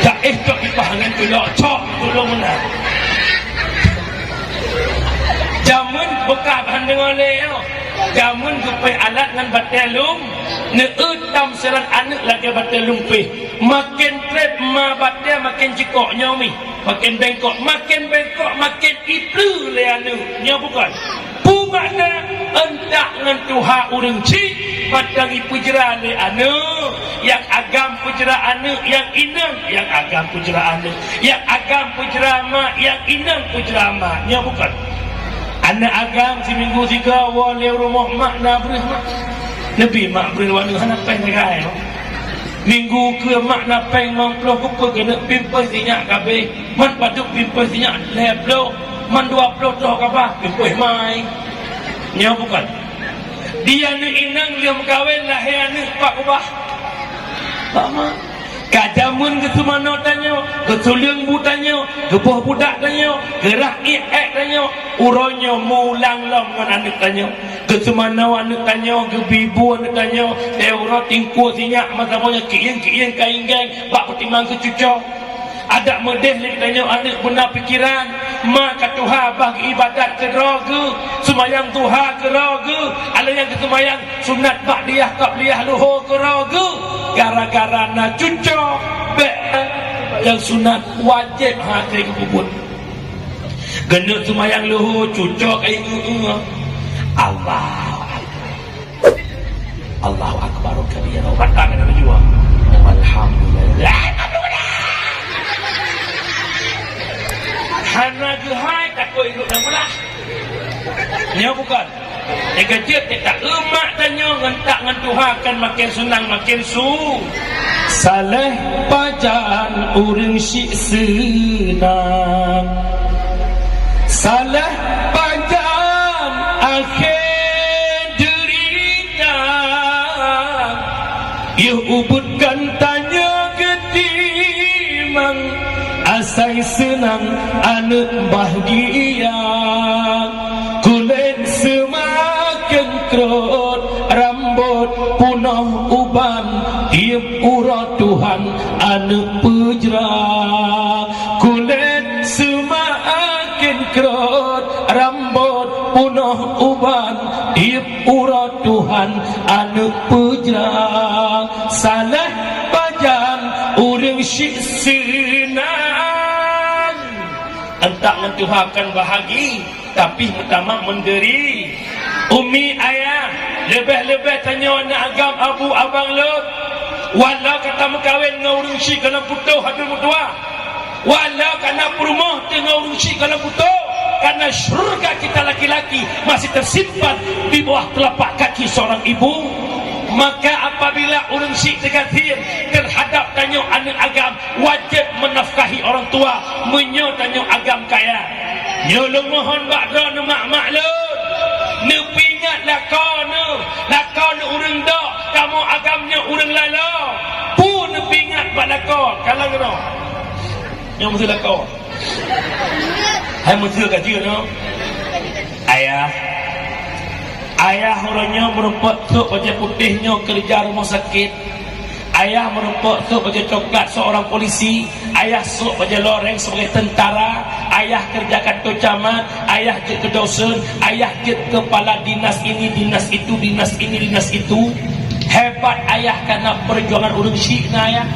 jaéh cok ipah ngon culok cok. Tulông meunan. Jameun beukah ban deungoe lé nyoe. Jameun geupéh alat ngon batèe lum, neueu tam silan aneuk lagèe batèe lumpéh. Maken trép ma batèe maken jikok nyoe mi, maken bengkok, maken bengkok maken ipleue lé aneuk. Nyoe bukon? Peue makna? Euntak ngon tuha ureueng chik, mantong ipeujra lé aneuk. Nyang agam peujra aneuk, nyang inong, nyang agam peujra aneuk. Nyang agam peujra ma, nyang inong peujra ma. Nyoe bukon? Aneuk agam siminggu sigoe woe lé rumoh mak na breuh mak. Neubi mak breuh waneuk hana péng sagai. Minggu keue mak na péng limong ploh kupeue keuneuk pimpéh sinyak kabeh. Man padub pimpéh sinyak lhèe ploh, man dua ploh troh kaba pimpéh mai. Nyoe bukon? Di aneuk inong lheueh meukawen lahé aneuk pat kubah. Bak ma. Ka jameun geuseumanoe tanyoe, geusuleung bu tanyoe, geuboh budak tanyoe, geurhah iék-ék tanyoe, uroe nyoe mulang lom ngon aneuk tanyoe. Geuseumanoe aneuk tanyoe, geubi bu aneuk tanyoe, teuh uroe tingkue sinyak masa boh nyoe kieng-kieng ka inggeng bak peutimang keu cucoe. Adak meudeh lé tanyoe aneuk beuna pikeran, ma ka tuha bah geuibadat keudroe geuh, seumayang duha keudroe geuh, alah nyang geuseumayang sunat ba'diyah qabliyah luho keudroe geuh, gara-gara na cucoe bék nyang sunat wajéb hase geupeubuet. Keuneuk seumayang luho cucoe ka ingeue-ngeue. Allahu Akbar. Allahu Akbar kabira. Bantang keunan laju. Alhamdulillah. Hana geuhai takot idup dan pulang. Nyoe bukan. Nyang keujeuet, teutak umat tanyoe ngon tak ngon tuha kan makin seunang makin su. Saléh pajan ureuëng syiek seunang. Saléh pajan akhé deurita. Yôh ubeuet geutanyoe geutimang, asai seunang aneuk bahgia. Kulét seumaken krot, rambot punoh uban, tiep uroe Tuhan aneuk peujra. Kulét seumaken krot, rambot punoh uban, tiep uroe Tuhan aneuk peujra. Saléh pajan ureuëng syiek seunang. Entak ngon tuha kan bahagi, tapi meutamah meunderi. Umi, ayah, leubeh-leubeh tanyoe na agam abu abang lôn. Walau ka tameukawen ngon ureuëng syiek gohlom putôh hadum meutuah. Walau ka na peurumoh teungoh ureuëng syiek gohlom putôh, karena syurga kita laki-laki masih tersimpan di bawah telapak kaki seorang ibu. Maka apabila ureuëng syiek teugasien terhadap tanyoe aneuk agam, wajéb menafkahi orang tua, meunyoe tanyoe agam kaya. Nyoe lôn mohon bak droeneuh mak-mak lôn, neupeuingat lakoe neuh, lakoe neuh ureuëng dok, kamoe agam nyoe ureuëng laloe. Peue neupeuingat bak lakoe, kalon keunoe. Nyang meuseue lakoe. Hai meuseue ka jeuet nyoe. Ayah. Ayah uroe nyoe meurumpok sôk bajée putéh nyoe keureuja rumoh sakét. Ayah meurumpok sôk bajée coklat seorang polisi. Ayah sôk bajée loreng sebagai tentara. Ayah keureuja kantor camat. Ayah jeuet keu dosen, ayah jeuet kepala dinas ini, dinas itu, dinas ini, dinas itu. Hebat ayah karena perjuangan ureuëng syiek na ayah.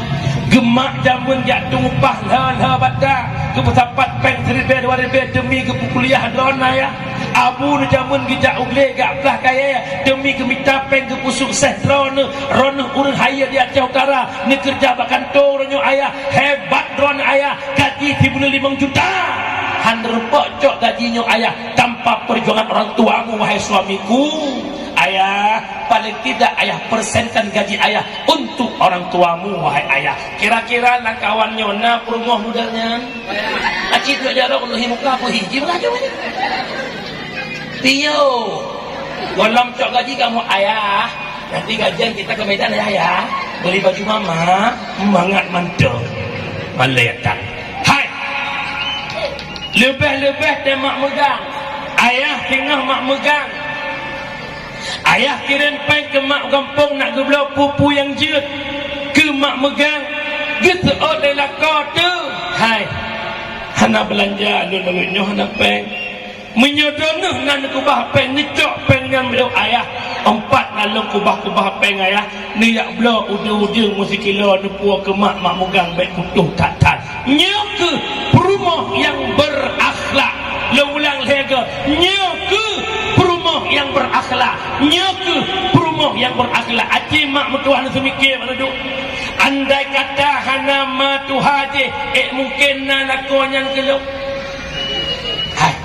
Geumak jameun jak teumupah lha-lha bata, geupeusapat péng siribée dua ribée demi geupeukuliah droeneuh ayah. Abu neujameun geujak u glé jak plah kayée demi geumita péng geupeusukses droeneuh. Droeneuh ureuëng hayeue di Aceh Utara, neukeureuja bak kantô uroe nyoe ayah. Hebat droeneuh ayah. Gaji sibuleuen limong juta. Han reupok cok gaji nyoe ayah tanpa perjuangan orang tuamu, wahai suamiku. Ayah, paling tidak ayah persenkan gaji ayah untuk orang tuamu, wahai ayah. Kira-kira lam kawan nyoe na peurumoh model nyan? Aci duek jaroe keuneuk hi muka, peue hi jih meulaju nyan? Piôh. Gohlom cok gaji kamoe ayah. Nanti gajian kita ke Medan, Ayah, ya. Beli baju mama, mangat mantong. Malaikat. Hai. Leubeh-leubeh teuh mak meugang. Ayah teungoh mak meugang. Ayah kirém péng keu mak gampông nak geubloe peue-peue nyang jeuet keu mak meugang. Geuseuôt lé lakoe teuh. Hai. Hana beulanja lôn, lôn nyoe hana péng. Meunyoe droeneuh na neukeubah péng, neucok péng nyan bak ayah, empat na lôn keubah-keubah péng ayah, neujak bloe udeueng-udeueng meusikilo neupuwoe keu mak, mak meugang bék putôh that-that. Nyoe kheueh peurumoh nyang beurakhlak. Lôn ulang lhèe goe, nyoe kheueh peurumoh nyang beurakhlak. Nyoe kheueh peurumoh nyang beurakhlak. Aci mak meutuwah neuseumiké bak neuduek. Andai kata hana ma tuha jih, ék mungken na lakoe nyan keu lôn? Hai.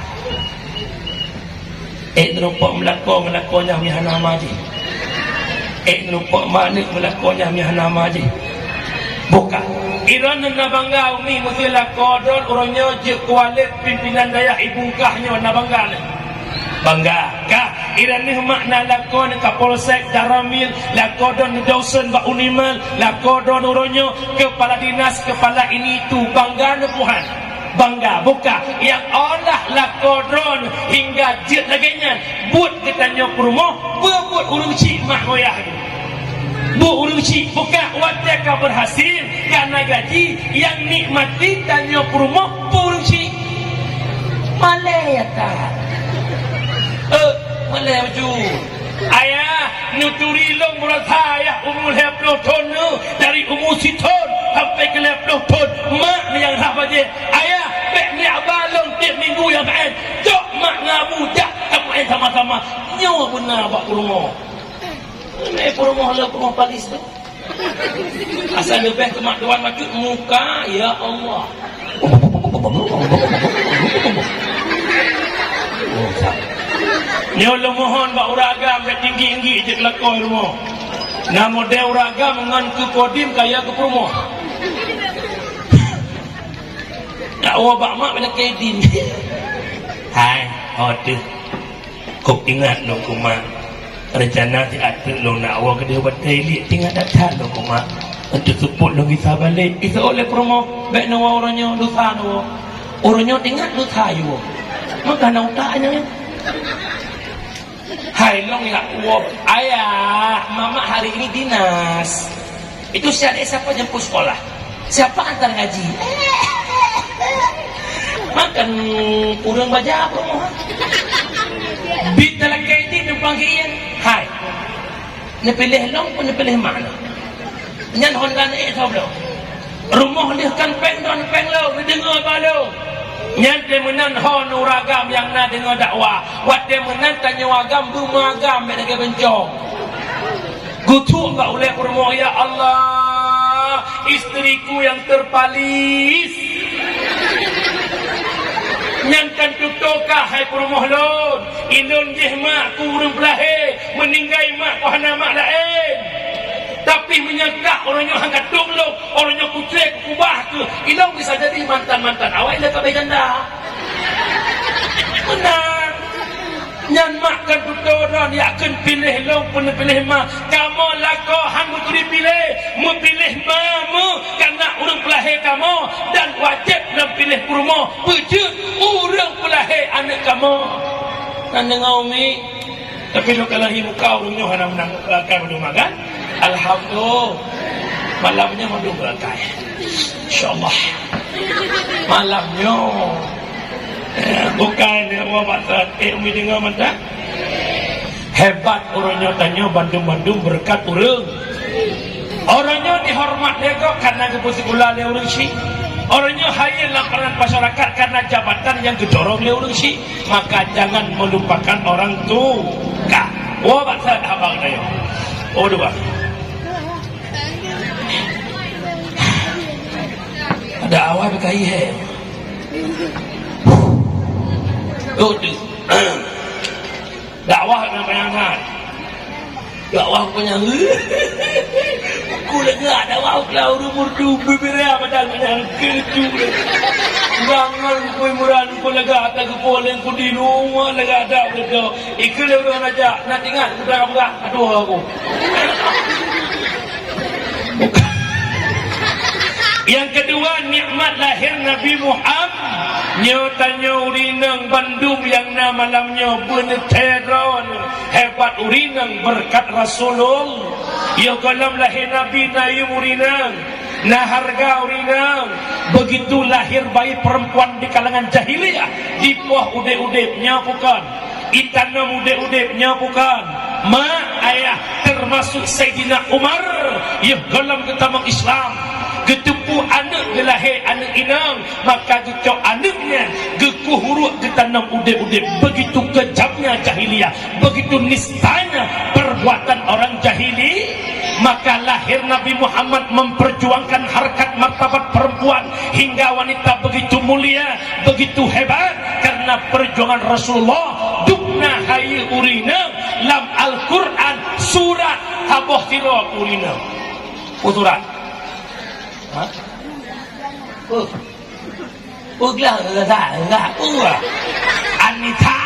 Ék neurumpok meulakoe, meulakoe nyang meuhana ma jih. Ék neurumpok ma aneuk, meulakoe nyang meuhana ma jih. Bukan. Droeneuh na bangga umi, meusé lakoe droen uroe nyoe jeuet keu walét pimpinan dayah Ibu Engkah nyoe na bangga lé. Bangga. Ka, inan makna lakoe Kapolsek Danramil, lakoe droen Dosen bak Unimal, lakoe droen uroe nyoe kepala dinas, kepala ini itu, bangga neupuhan. Bangga, buka. Nyang Allah lakoe droen hingga jeuet lagée nyan. Buet geutanyoe peurumoh, peue buet ureuëng chik mak ngoyah nyoe. Bu ureuëng chik, buka watée ka berhasil, ka na gaji, nyang nikmati tanyoe peurumoh, bu ureuëng chik. Malée ya ka. Eh, malée baju. Ayah, neuturi lôn beurasa ayah umu lhée ploh thon nyoe, dari umu sithon sampai keu lhée ploh thon. Mak nyang rhah bajée. Ayah, bék miak ba lôn tieb minggu nyang ka-én. Cok mak ngon abu jak tameu'én sama-sama. Nyoe beuna bak peurumoh. Mé peurumoh le peurumoh palis tu. Asai leubeh keumak tuan macut muka, ya Allah. Nyoe lôn mohon bak ureuëng agam bék tinggi-tinggi jeuet lakoe rumoh. Na model ureuëng agam ngon keu kodim kaya keu peurumoh. Nak woe bak mak bak kodim. Hai, oh teuh. Kôp ingat lôn keu mak. Reuncana siat teuk lôn nak woe keudeh batée liek, ingat that-that lôn keu mak. Untuk seupôt lôn gisa balek, gisa oleh peurumoh, bék neuwoe uroe nyoe, dosa neuwoe. Uroe nyoe ingat dosa yue woe. Maka na utak nyan. Hai lôn yak woe, ayah, mamak hari ini dinas. Itu si adik siapa jemput sekolah? Siapa antar ngaji? Makan kurang baja apa? Bit dalam kain ni numpang kian. Hai. Neupiléh lôn pun neupiléh mak lôn. Nyan Honda na ék soe bloe. Rumoh lheueh kan péng don péng lôn, neudeungoe ba lôn. Nyan teuh meunan hon ureuëng agam nyang na deungoe dakwah. Watée meunan tanyoe agam beumagam bék lagée beuncong. Geutuek bak ulée peurumoh, "Ya Allah, istriku yang terpalis." Nyan kan tutoe kah hai peurumoh lôn, ilôn jih mak ku ureuëng peulahé, meuninggai mak ku hana mak laén. Tapi meunyoe kah uroe nyoe hana tulông, uroe nyoe kucré kukubah keuh, ilôn bisa jadi mantan-mantan awai lé ka bék janda. Meunan. Nyan mak kan tutoe droen, yak kheun piléh lôn pun piléh ma. Kamoe lakoe han beuturi piléh, meupiléh ma meu kana ureuëng peulahé kamoe, dan wajéb lom piléh peurumoh peujeuet ureuëng peulahé aneuëk kamoe. Kan deungoe umi, tapi lôn ka lahé muka ureuëng nyoe hana meunang, eh, kan beudôh makan. Alhamdulillah. Malam nyoe mandum beuakai. Insyaallah. Malam nyoe. Eh, bukan dia buat maksud. Eh, umi dengar mantap. Hebat uroe nyoe tanyoe bandum-bandum berkat ureuëng. Uroe nyoe dihormat lé gob karena geupeusikula lé ureuëng syiek. Uroe nyoe hayeue lam peran masyarakat karena jabatan nyang geudorong lé ureuëng syiek. Maka jangan melupakan orang tua. Woe bak that haba geutanyoe. Oh, dua. Ada awai beukai hai. Oh, tu. Dakwah na panyang that. Dakwah panyang. Ku lega dakwah ku lau ureuëng murdu bibiré badan panyang keuju. Bangon ku murah ku lega tak ku poleng ku di rumah lega dak bedo. Ikeu lé ureuëng raja, nak ingat ku dah berat. Aduh aku. Nyang keudua, nikmat lahé Nabi Muhammad. Nyoe tanyoe ureuëng inong bandum nyang na malam nyoe beuneuteue droeneuh hebat ureuëng inong beureukat Rasulullah. Yoh gohlom lahé Nabi na yuem ureuëng inong, na hareuga ureuëng inong. Begitu lahir bayi perempuan di kalangan jahiliyah, dipoh udeb-udeb nyoe bukon. Itanom udeb-udeb nyoe bukon mak ayah, termasuk Saidina Umar, yoh gohlom geutamong Islam, geuteupeue aneuëk geulahé aneuëk inong, maka geucok aneuëk nyan geukuh uruek geutanom udeb-udeb. Begitu kejamnya jahiliyah, begitu nistanya perbuatan orang jahili, maka lahir Nabi Muhammad memperjuangkan harkat martabat perempuan hingga wanita begitu mulia. Begitu hebat karena perjuangan Rasulullah. Dubna hayeue ureuëng inong lam Al-Quran surat haboh sidroe ureuëng inong. Peue surat? Ha? Peue? Peue glah rasa, rasa peue? Anisa.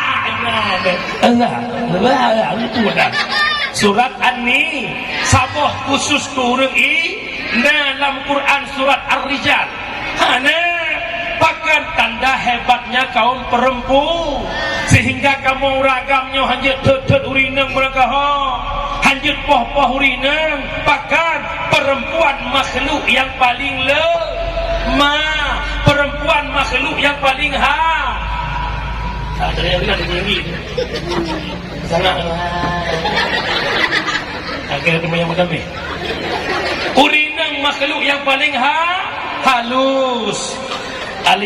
Allah, Allah, Allah, Allah, Allah. Surat An-Ni, saboh khusus keu ureuëng i, na lam Quran surat Ar-Rijal. Hana, pakon tanda hebatnya kaum perempu, sehingga kamoe ureuëng agam nyoe hanjeuet thot-thot ureuëng inong meureugaho, hanjeuet poh-poh ureuëng inong, pakon perempuan makhluk yang paling lemah, perempuan makhluk yang paling ha. Tak ada yang nak bunyi. Sangat. Akhirnya teman yang macam ni. Ureuëng inong makhluk yang paling ha, halus. Alif